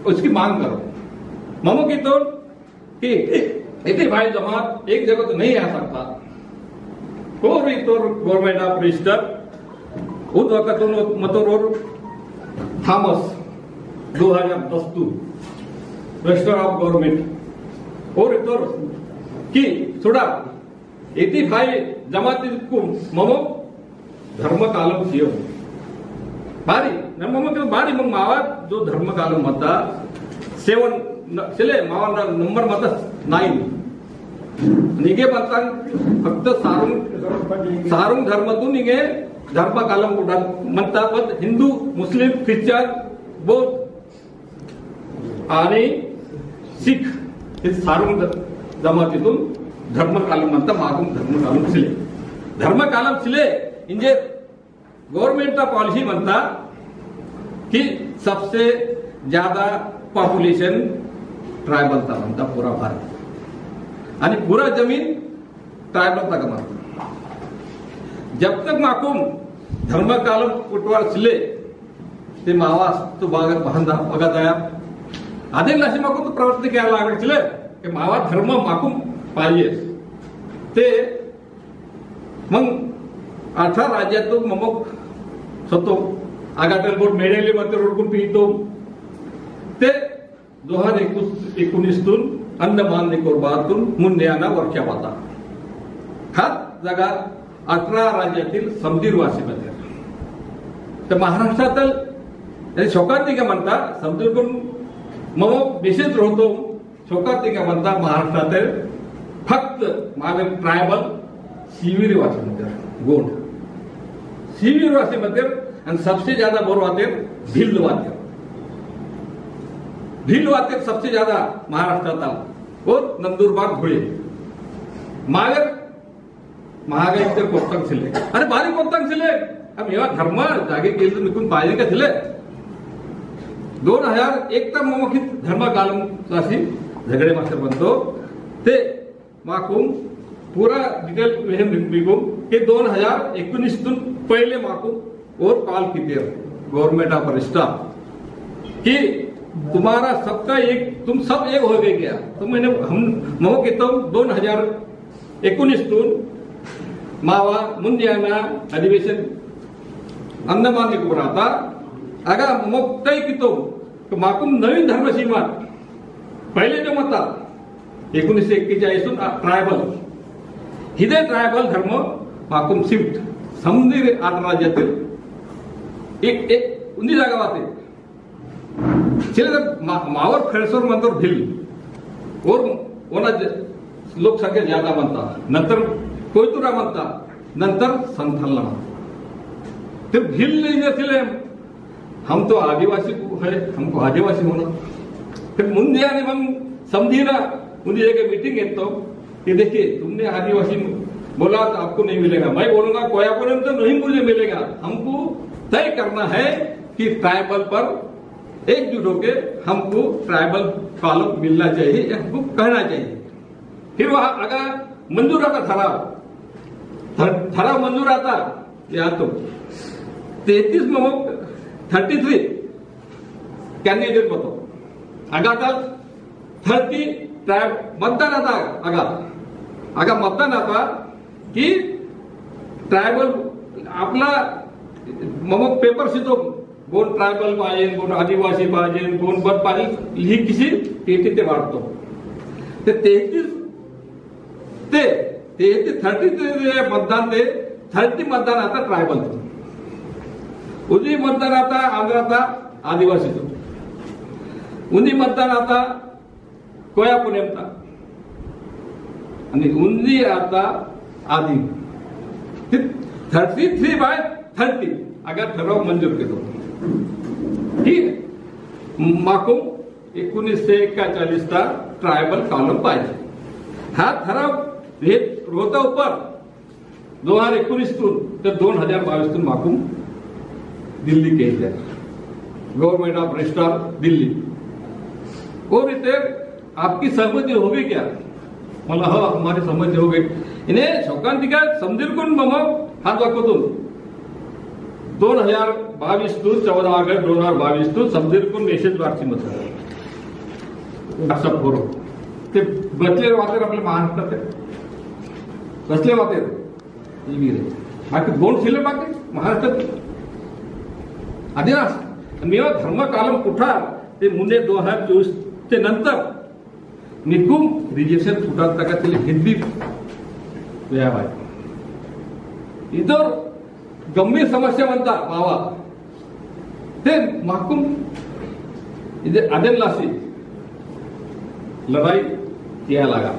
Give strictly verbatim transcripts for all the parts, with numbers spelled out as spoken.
उसकी मांग करो। ममो की तो कि इतनी भाई जमात एक जगह तो नहीं आ सकता। कोर इतोर Government of Register, उन वक्त उन मतोर और थॉमस दो हज़ार दस तू Register of Government और इतोर की थोड़ा इति भाई जमाती कु ममो धर्म कालम सियो। बारी, न ममो के बारी मग मावा जो धर्म कालम मता सेवन न, सिले मावा न, नंबर मता नाइन। निगे बता फक्त सारुंग, सारुंग धर्म तू निगे धर्म कालम कुटा मता बत हिंदू, मुस्लिम, क्रिश्चियन, बौद्ध, आणि सिख हे सारुंग ध-, जमातीतून धर्म कालम म्हणता, मागून धर्म कालम सिले। धर्म कालम सिले, इंजे government का policy म्हणता कि सबसे ज्यादा population tribal ता म्हणता पूरा भारत। आणि पूरा जमीन tribal तक मात्र। जब तक माकुम धर्म कालम कुटवार सिले, ते मावा तो बाग बहंदा बगदाया। अदे लसी माकुम तो प्रवृत्ति क्या लागले सिले, कि मावा धर्म माकुम पाइए। ते मंग अठरा राज्यात तो ममक सतो आगाटल बोर्ड मेडेली मत रोडकुन पीतो। ते दो हजार एकोणीस तून अंदमान निकोबार तून मुन्याना वर्षा वाता। हात जागा अठरा राज्यातील समदीर वासी मध्ये। तर महाराष्ट्रातील आणि शोकांतिका म्हणता समदीर पण मग विशेष होतो। शोकांतिका म्हणता महाराष्ट्रातील फक्त मागील tribal सीवीर वासी मध्ये गोंड सीवीर वासी मध्ये। आणि सबसे ज्यादा बोर वाते भिल्ल वाते। भिल्ल वाते सबसे ज्यादा महाराष्ट्रात आला। और नंदुरबार धुळे। मागर महागाई तर कोत्तंग सिले। अरे बारी कोत्तंग सिले। हम येवा धर्म जागे गेल तो निकुन पाजे का सिले। दोन हजार एक तक ममखित धर्म कालम सासी झगड़े मास्टर बनतो। ते माकुम पूरा detail में हम लिखो कि दोन हजार एकोणीस तुन पहले माकुम और call कीतेर Government of Register कि तुम्हारा सबका एक, तुम सब एक हो गए क्या? तो मैंने, हम ममो कितम दोन हजार एकोणीस तुन मावा मुंडियाना अधिवेशन अंदमान निकोबार आता। अगा ममो तय कितम तो माकुम नवीन धर्म सीमा पहले जो मता एकोणीसशे एक्केचाळीस तुन tribal हिदे tribal धर्म माकुम shift समदीर आठ राज्यातील एक, एक उन्दी जागा वाते। चले मा-, मावर फेरसोर मंतर भिल और ओना ज-, लोकसंख्या ज्यादा मनता, नंतर कोइतुरा मनता, नंतर संथालना मनता। ते भिल नहीं जैसे हम तो आदिवासी को है, हमको आदिवासी होना। फिर मुंदिया ने हम समझी ना, उन्हें एक meeting है तो कि देखिए, तुमने आदिवासी बोला तो आपको नहीं मिलेगा, मैं बोलूंगा कोयापुरम तो नहीं मुझे मिलेगा। हमको तय करना है कि tribal पर एकजुट होके हमको tribal column मिलना चाहिए, या हमको कहना चाहिए। फिर वहां अगर मंजूर आता ठराव, ठर-, ठराव मंजूर आता, या तो तैंतीस में वो thirty three candidate बतो। अगा तल thirty tribe मतदान आता, अगा, अगा मतदान आता कि tribal आपला ममो paper सितो बोन tribal पाजेन, बोन आदिवासी पाजेन, बोन बद पाजेन, लिही किसी तेती ते वाटतो। ते तैंतीस ते, ते, ते thirty ते, ते मतदान ते, thirty मतदान आता tribal। उन्दी मतदान आता आंध्र ता आदिवासी तो। उन्दी मतदान आता कोया पुनेम ता। अनि उन्दी आता आदि। Thirty three by thirty अगर ठराव मंजूर के तो। ठीक है। माको एकोणीसशे एक्केचाळीस ता tribal column पाहिजे। हा ठराव हे रोता ऊपर दोन हजार एकोणीस तून ते दोन हजार बावीस तून माकुम दिल्ली के इधर Government of Registrar दिल्ली। और इधर आपकी सहमति हो गई क्या? मला, हाँ, हमारी सहमति हो गई। इन्हें शोकांतिका समदीरकुन मम हात वाकतुन दोन हजार बावीस तून, चौदह अगस्त दोन हजार बावीस तून समदीरकुन message वार्सी मत। डॉक्टर साहब बोरो। ते बसले वाते आपले महाराष्ट्र ते। बसले वाते। ये भी रे। बाकी बोन सिले बाकी महाराष्ट्र ते। अदिनास, मेवा धर्म कालम कुठा, ते मुन्ने दो हजार चोवीस ते नंतर निकुम रिजर्वेशन फुटा तक चले हिंदी व्यापार। इधर गंभीर समस्या बनता बाबा। ते माकुम इधर अदन लासी लड़ाई किया लगा।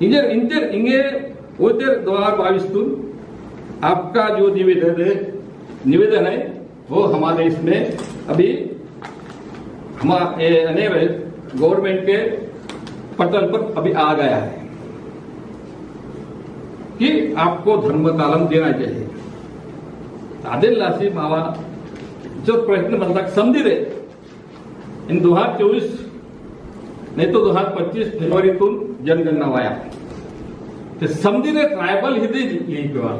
इंजर, इंजर, इंगे उधर दो हज़ार बाईस तुन आपका जो निवेदन है, निवेदन है, वो हमारे इसमें अभी हमा-, ए, अने गवर्नमेंट के पटल पर अभी आ गया है कि आपको धर्म कालम देना चाहिए। अदिल लासी मावा जो प्रयत्न मतलब समझी रहे, इन दो हज़ार चौबीस नहीं तो दो हज़ार पच्चीस जनवरी तुन जनगणना वाया। ते समझी रहे ट्राइबल हिंदी लिखवा।